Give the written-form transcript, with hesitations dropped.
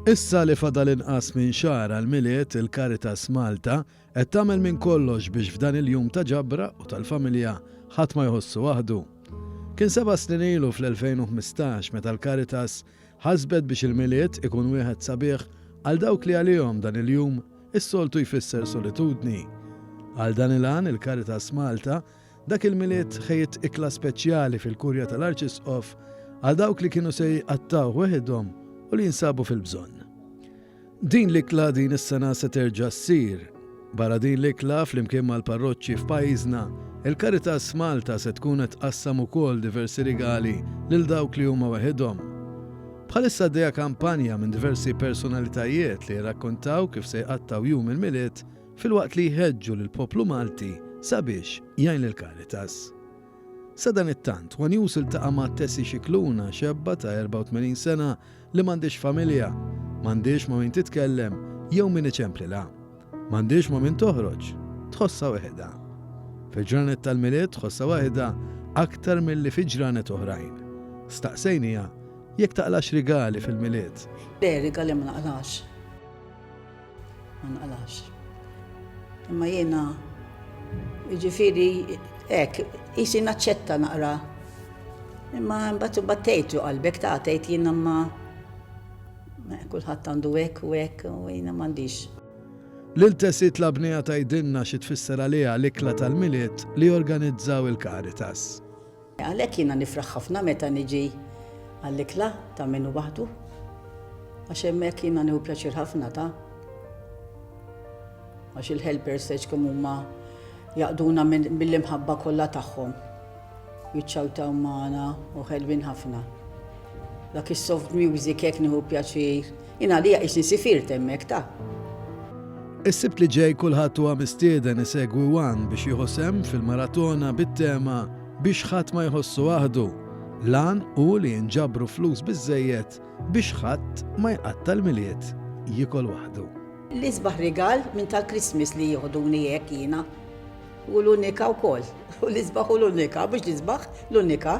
Issa li fadal inqas minn xahar għall-Milied, il-Caritas Malta qed tagħmel minn kollox biex f'dan il-jum ta' ġabra u tal-familja ħadd ma jħossu waħdu. Kien seba' snin ilu fl-2015 meta l-Caritas ħasbet biex il-Milied ikun wieħed sabiħ għal dawk li għalihom dan il-jum is-soltu jfisser solitudni. Għal dan il-għan il-Caritas Malta Dak il-Milied ħejjiet ikla speċjali fil-Kurja tal-Arċisqof għal dawk li kienu se jqattgħuh weħidhom u li jinsabu fil-bżonn. Din l-ikla din is-sena se terġa' ssir. Barra din l-ikla, flimkien mal-parroċċi f'pajjiżna, il-Caritas Malta se tkun qed tqassam ukoll diversi rigali lil dawk li huma weħidhom. Bħalissa għaddejja kampanja minn diversi personalitajiet li jirrakkontaw kif se jqattgħu jum il-Milied filwaqt li jħeġġu lill-poplu Malti sabiex jgħin lill-Caritas. Sadanittant, one News iltaqa' ma' Tessie Scicluna, xebba ta' 84 sena li m'għandhiex familja, m'għandhiex ma' min titkellem jew min iċemplilha. M'għandhiex ma' min toħroġ, tħossha weħidha. Fil-ġranet tal-Milied tħossha waħidha aktar milli fi ġranet oħrajn. Staqsejniha jekk taqlax rigali fil-Milied. Le, rigali ma naqlax. Ma nqalax. Imma jiena jiġifieri hekk, qisi naċċetta naqra. Imma mbagħad imbagħad tgħid ġo qalbek ta' tgħid jiena ma kulħadd għandu hekk u hekk u jiena m'għandix. Lil Tessie tlabniha tgħidilna xi tfisser għaliha l-ikla tal-Milied li jorganizzaw il-Caritas. Għalhekk jiena nifraħ ħafna meta niġi għall-ikla ta' min hu waħdu. Għax hemmhekk jiena nieħu pjaċir ħafna ta' għax il-helpers tgħidx kemm huma jaqduna mill-imħabba kollha tagħhom. Jiċċawtaw magħna u ħelwin ħafna. Dak is-soft music hekk nieħu pjaċir. Jien għalija qisni sifirt hemmhekk ta'. Is-Sibt li ġej kulħadd huwa mistieden isegwi one biex jieħu sehem fil-maratona bit-tema Biex ħadd ma jħossu waħdu. L-għan hu li jinġabru flus biżżejjed biex ħadd ma jqatta' l-Milied jiekol waħdu. L-isbaħ rigal minn tal-Christmas li jieħduni hekk jiena. U l-unika wkoll. U l-isbaħ u l-unika, mhux l-isbaħ, l-unika.